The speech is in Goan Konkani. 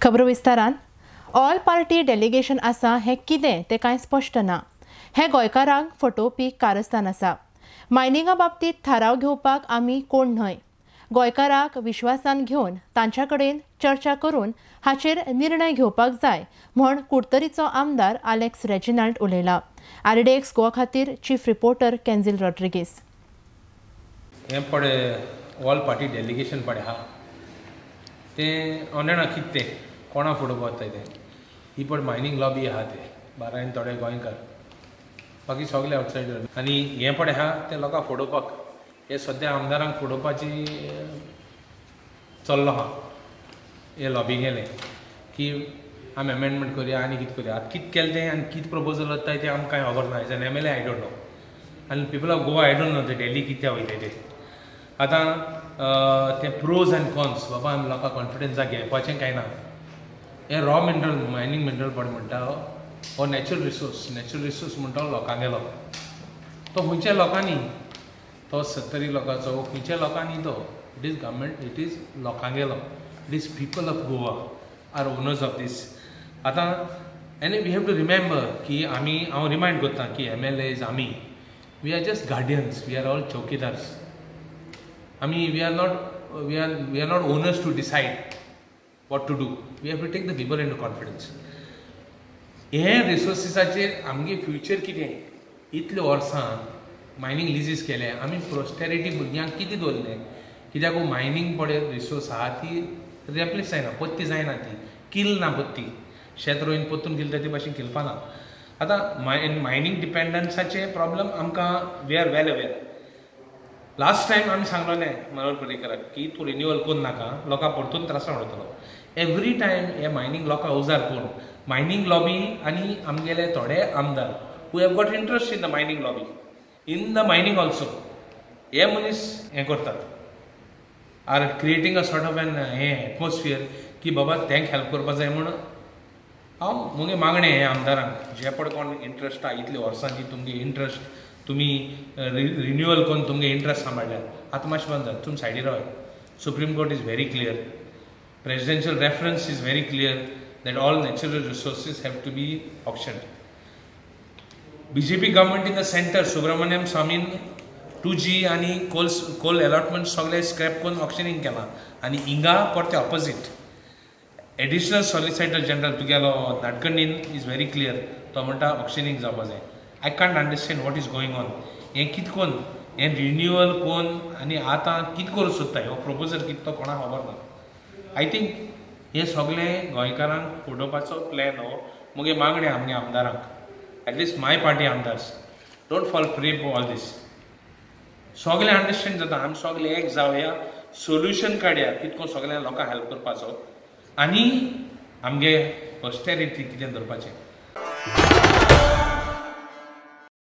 खबरो विस्तारान. ऑल पार्टी डेलिगेशन आसा हें कितें तें कांय स्पश्ट ना. हें गोंयकारांक फटोवपी कारस्थान आसा. मायनिंगा बाबतींत थाराव घेवपाक आमी कोण न्हय. गोंयकाराक विश्वासान घेवन तांच्या कडेन चर्चा करून हाचेर निर्णय घेवपाक जाय म्हण कुडतरीचो आमदार आलेक्स रेजिनाल्ड उलयला. आरडीएक्स गोवा खातीर चीफ रिपोर्टर केन्झील रॉड्रिगीस. हें पळय ऑल पार्टी डेलिगेशन पळय आहा तें हांव जाणा कितें तें कोणा फुडो वताय तें. ही पळय मायनींग लॉबी आहा ते बारायन थोडे गोंयकार, बाकी सगळे आवटसायडर. आनी हें पळय आहा तें लोकांक फटोवपाक, हे सद्या आमदारांक फटोवपाची चल्लो आहा हे लॉबी गेलें की आमी अमेंडमेंट करया आनी कितें करया. आतां कितें केलें तें आनी कितें प्रपोजल वताय तें आमकां कांय खबर ना. As an MLA I don't know आनी people of Goa I don't know तें डेली कित्याक वयताय तें. आतां तें प्रोज एंड कॉन्स बाबा आमी लोकांक कॉन्फिडन्साक घेवपाचें कांय ना. हें रॉ मिनरल मायनींग मिनरल पळय म्हणटा हो नॅचरल रिसोर्स. नॅचरल रिसोर्स म्हणटा लोकांगेलो तो खंयच्या लोकांनी, तो सत्तरी लोकांचो खंयच्या लोकांनी तो, it is government, it is लोकांगेलो, it is people of Goa are owners of this. आतां आनी we have to remember की आमी, हांव रिमायंड करता की एमएलएज आमी, we are just guardians, we are all चौकीदार्स. आमी we are not owners to decide what to do. We have to take the people into confidence. हे रिसोर्सिसाचेर आमगे फ्युचर कितें, इतले वर्सां मायनींग लिजीस केले आमी, प्रोस्टेरिटी भुरग्यांक कितें दवरलें? कित्याक हो मायनींग पळय रिसोर्स आहा ती रेप्लेस जायना, पत्ती जायना, ती किल ना. पत्ती शेत रोयन परतून किलता ते भाशेन किलपा ना. आतां मायनींग डिपेंडन्साचे प्रॉब्लम आमकां we are well aware. Last time आमी सांगलोलें मनोहर पर्रीकराक की तूं रिन्युअल करून नाका, लोकांक परतून त्रासान उडयतलो. एवरी टायम हे मायनींग लोकांक उजार करून मायनींग लॉबी आनी आमगेले थोडे आमदार who have got interest in the mining lobby, in the mining also, हे मनीस हें करतात, are creating a sort of an हें एटमॉस्फियर की बाबा तेंक हेल्प करपा जाय म्हूण. हांव मुगे मागणें हें आमदारांक, जे पळय कोण इंट्रस्ट आहा, इतले वर्सांची तुमगे इंट्रस्ट, तुमी रिन्युअल करून तुमगे इंट्रस्ट सांबाळ्ळ्यात, आतां मातशें बंद जाता, तुमी सायडीर रावात. Supreme Court is very clear, presidential reference is very clear that all natural resources have to be auctioned. BJP government in the center, Subramaniam स्वामीन 2G आनी कोल अलॉटमेंट सगळे स्क्रॅप करून ऑक्शनिंग केलां आनी हिंगा परते ऑपोजीट. एडिशनल सॉलिसिटर जनरल तुगेलो नाडकर्णीन is very clear, तो म्हणटा ऑक्शनिंग जावपा जाय. I can't understand what is going on. हें कितें करून हें रिन्युअल करून आनी आतां कितें करूंक सोदता, हो प्रपोजल कितें तो कोणाक खबर ना. I think हें सगळें गोंयकारांक फटोवपाचो प्लॅन हो. मुगे मागणें आमगे आमदारांक, at least my party आमदार्स, don't fall prey for all this. सगळें अंडरस्टँड जाता, आमी सगळे एक जावया, सोल्युशन काडया कितें करून सगळ्या लोकांक हेल्प करपाचो आनी आमगे पोस्टेरिटी कितें दवरपाचें.